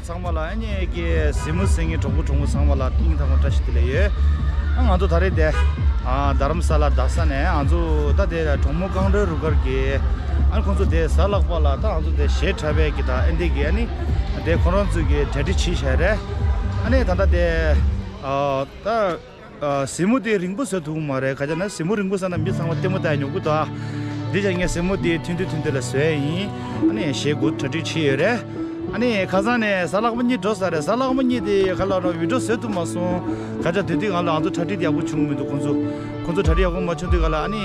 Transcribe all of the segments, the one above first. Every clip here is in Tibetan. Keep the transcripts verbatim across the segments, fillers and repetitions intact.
ཚང་མ་ལ་ཨ་ནི་ཀྱི་གཟིགས་མོ་གཟིགས་མཁན་གྲོགས་པོ་གྲོགས་མོ་ཚང་མ་ལ་སྙིང་ཐག་པ་བཀྲ་ཤིས་བདེ་ལེགས་ཡོད། ཨ་ང་ཚོ་ད་རེས་དེ་ཨ་རྡ་རམ་ས་ལ་རྡ་ས་ནས་ང་ཚོ་ད་དེ་གྲོགས་མོ་རྐང་འགྲོའི་རུ་སྒར་གྱི་ཨ་ཁོང་ཚོ་དེ་གཟའ་ལྷག་པ་ལ་ད་ང་ཚོ་དེ་གཞས་འཁྲབ་པའི་གི་ད་ཨ་འདི་གི་ཨ་ནི་དེ་ཁོ་རང་ཚོ་གི་གྲ་སྒྲིག་བྱས་བཞག་རེད། ཨ་ནི་ད་ལྟ་དེ་ཨ་ད། གཟིགས་མོ་དེ་རིང་པོ་བཟོ་ཐུབ་ཀྱི་མ་རེད། ག་ཅི་ན་གཟིགས་མོ་རིང་པོ་བཟོས་ན་མི་ཚང་མ་ལྟད་མོ་ལྟ་ཡ་ཉོབ་ཀྱི་འདུག་དེ་བྱས་ངས་གཟིགས་མོ་དེ་ཐུང་ཐུང་ཐུང་ཐུང་ལ་བཟོས་ཡིན། ཨ་ནི་གཞས་འགོ་གྲ་སྒྲིག་བྱས་ཡོད་རེད། ཨ་ནི་ཁ་སང་ནས་གཟའ་ལྷག་པ་གཉིས་འགྲོ་ས་རེད། གཟའ་ལྷག་པ་གཉིས་དེ་ག་ལ་ནོ་བི་ཌི་ཡོ་བཟོ་ཐུབ་མ་སོང་། ག་ཅི་དེ་དུས་ང་ལ་ང་ཚོ་གྲ་སྒྲིག་ཡག་པོ་བྱུང་མི་འདུག་ཁོང་ཚོ་ཁོང་ཚོ་གྲ་སྒྲིག་ཡག་པོ་མ་བྱུང་དུས་ག་ལ་ཨ་ནི་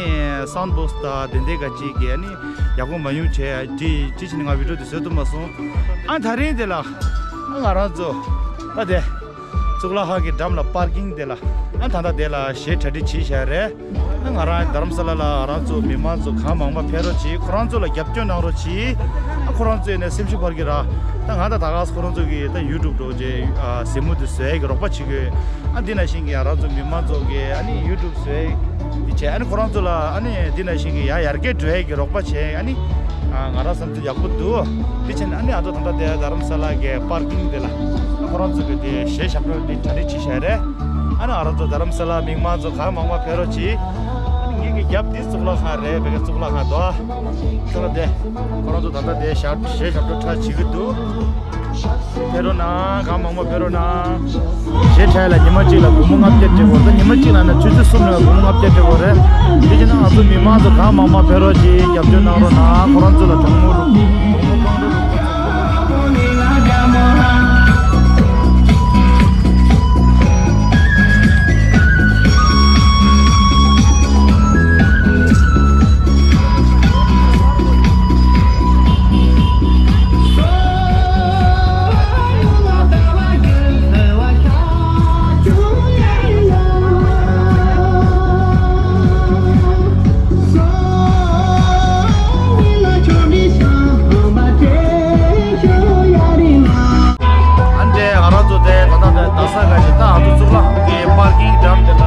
སའུན་ཌི་བོག་སི་དང་དེ་འདྲའི་ག་ཅིག་གི་ཨ་ནི་ཡག་པོ་མ་ཡོང་བྱས་དེ་དེ་བྱས་ནས་ང་བི་ཌི་ཡོ་དེ་བཟོ་ཐུབ་མ་སོང་། ཨ་ད་རིང་དེ་ལ་ཨ་ང་རང་ཚོ་ད་དེ། གཙུག་ལག་ཁང་གི་འགྲམ་ལ་པར་ཀིང་དེ་ལ་ཨ་ད་ལྟ་དེ་ལ་གཞས་གྲ་སྒྲིག་བྱས་བཞག་རེད། ཨ་ང་རང་རྡ་རམ་ས་ལ་ལ་ང་རང་ཚོ་མི་མང་ཚོ་གང་མང་མང་ཕེབས་རོགས་གྱིས། ཁོ་རང་ཚོ་ལ་རྒྱབ་སྐྱོར་གནང་རོགས་གྱིས། ཨ་ཁོ་རང་ཚོ་ནས་སེམས་ཤུགས་སྤར་གྱི་ར། ད་ང་ད་ད་ག་ཁོ་རང་ཚོ་གི་ད་ཡུ་ཊུབ་འགྲོ་རྗེས་ཨ་གཟིགས་མོ་དེ་བཟོ་ཡས་ཀྱི་རོགས་པ་བྱེད་དགོས། ཨ་འདི་ནང་བཞིན་གྱི་ང་རང་ཚོ་མི་མང་ཚོ་གི་ཨ་ནི་ཡུ་ཊུབ་བཟོ་ཡས་དེ་བྱས། ཨ་ནི་ཁོ་རང་ཚོ་ལ་ཨ་ནི་འདི་ནང་བཞིན་གྱི་ཡང་ཡར་རྒྱས་འགྲོ་ཡས་ཀྱི་རོགས་པ་བྱས། ཨ་ནི་ང་རང་བསམ་ཚུལ་ཡག་པོ་འདུག་དེ་བྱས་ནས་ཨ་ནི་ང་ཚོ་ད་ལྟ་དེ་རྡ་རམ་ས་ལ་གི་པར་ཀིང་དེ་ལ་ཁོ་རང་ཚོ་གི་དེ་གཞས་ཞབས་བྲོ་དེ་གྲ་སྒྲིག་བྱས་བཞག་རེད། ཨ་ནི་ང་རང་ཚོ་རྡ་རམ་ས་ལ་མི་མང་ཚོ་གང་མང་མང་ཕེབས་རོགས་གྱིས། ཨ་ནི་ངེད་ཀྱི་རྒྱབ་དེ་གཙུག་ལག་ཁང་རེད། བོད་ཀྱི་གཙུག་ལག་ཁང་དོ། ཁྱོད་ལ་དེ་ཁོ་རང་ཚོ་ད་ལྟ་དེ་ཞབས་གཞས་ཞབས་བྲོ་འཁྲབ་བྱེད་ཀྱི་འདུག་ཕེབས་རོགས་གནང་། གང་མང་མང་ཕེབས་རོགས་གནང་། གཞས་འཁྲབ་ལ་ཉི་མ་གཅིག་ལ་སྒོར་མོ་ལྔ་བརྒྱ་སྤྲད་དགོས་རེད། ཉི་མ་གཅིག་ལ་ན་ཆུ་ཚོད་གསུམ་ལ་སྒོར་མོ་ལྔ་བརྒྱ་སྤྲད་དགོས་རེད། དེ་བྱས་ན་ང་ཚོ་མི་མང་ཚོ་གང་མང་མང་ཕེབས་རོགས་གྱིས། རྒྱབ་སྐྱོར་གནང་རོགས་གནང་། ཁོ་རང་ཚོ་ལ་གྲོགས་མོ་རུ་གྲོགས་མོ་གང་རུ། ཨ་འདྲས་ང་རང་ཚོ་དེ་ད་ལྟ་དེ་རྡ་ས་ག་ཞིག་ད་ང་ཚོ་གཙུག་ལག་ཁང་གི་པར་ཀིང་འགྲམ་དེ་ལ་ད་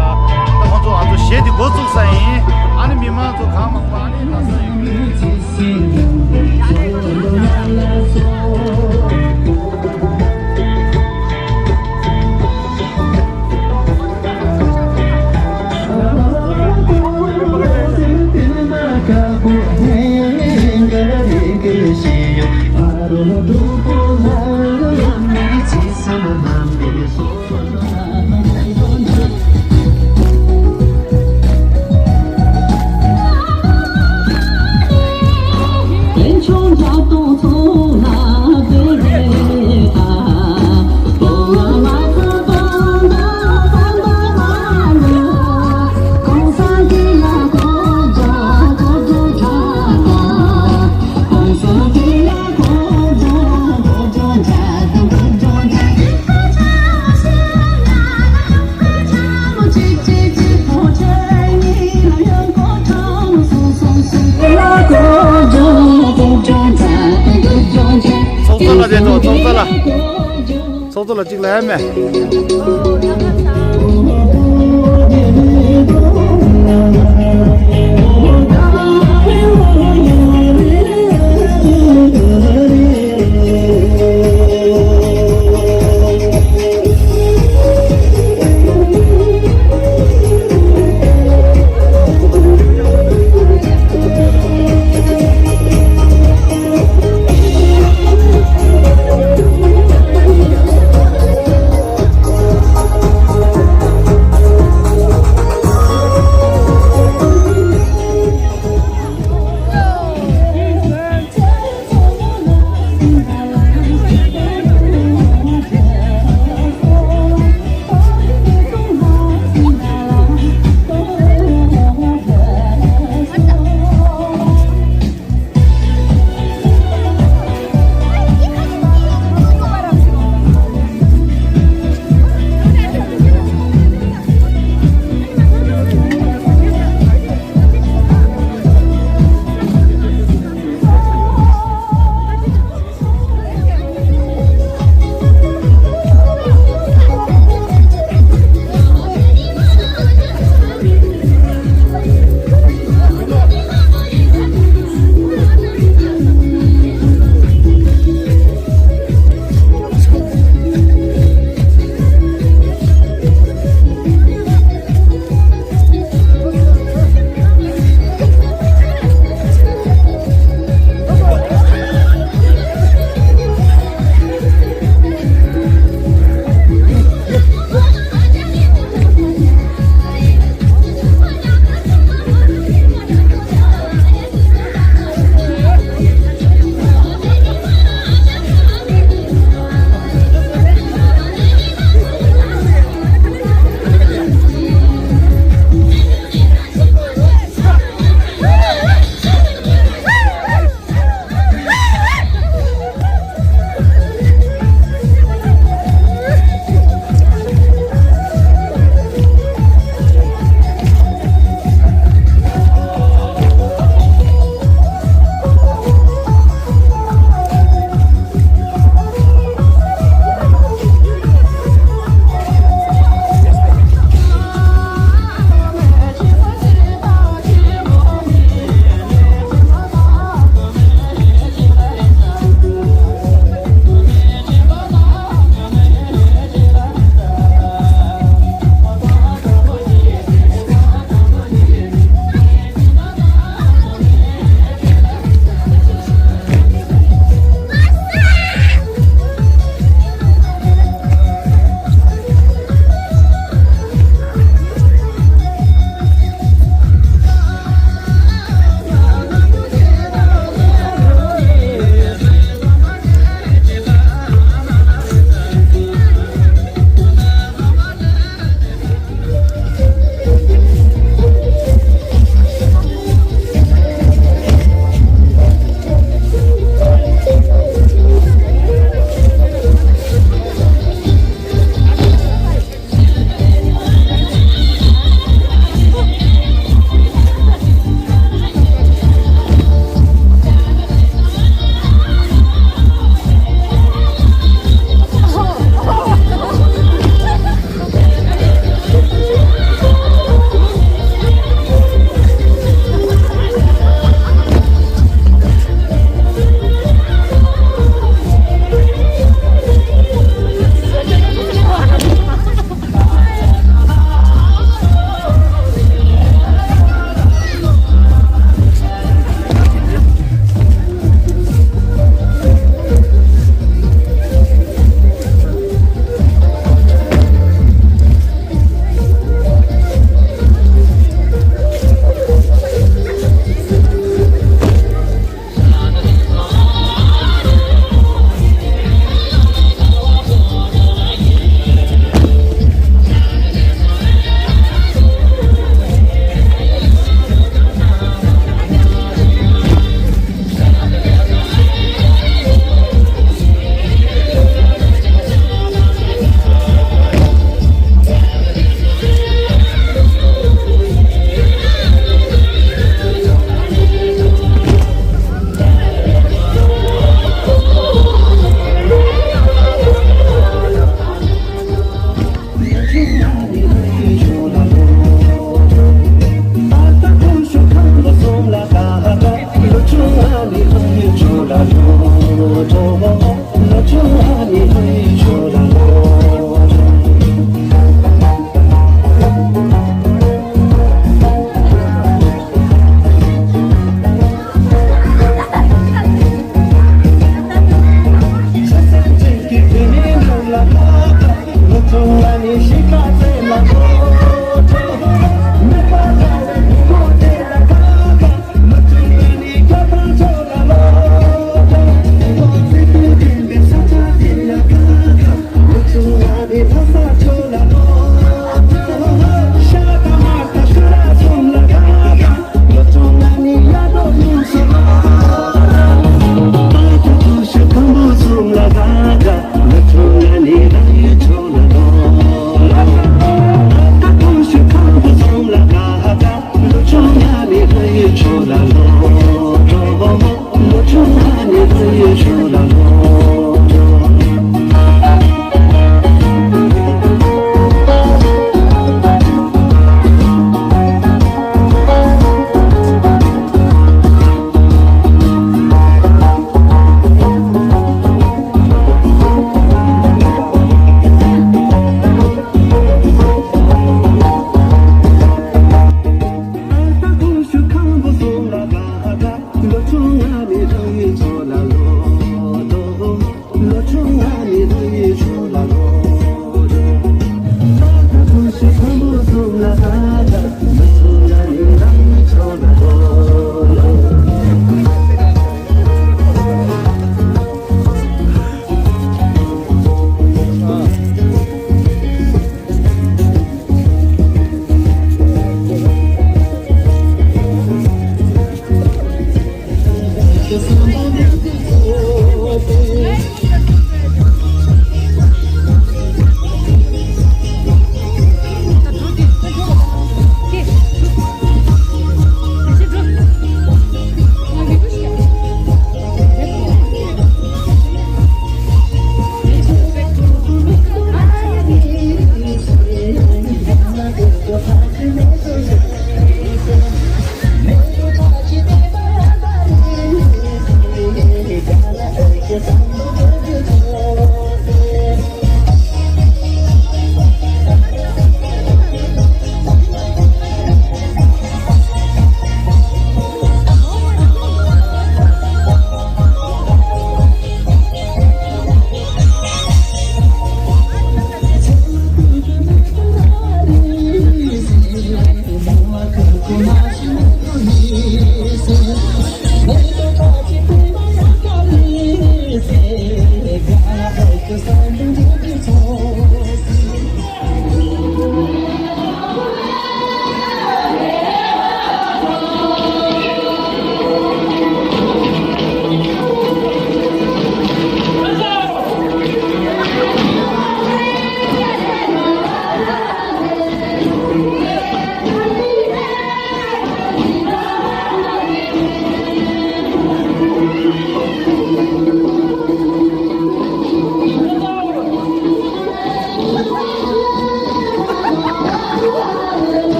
ང་ཚོ་ང་ཚོ་གཞས་དེ་འགོ་བཙུགས་ས་ཡིན། ཨ་ནི་མི་མང་ཚོ་གང་མང་མང་ཨ་ནི་རྡ་ས་ཡོད། ཚོགས་གཙོ་ལགས་བྱས་ཏོ། ཚོགས་གཙོ་ལགས། ཚོགས་གཙོ་ལགས་གཅིག་ལབ་ཡ་མེད།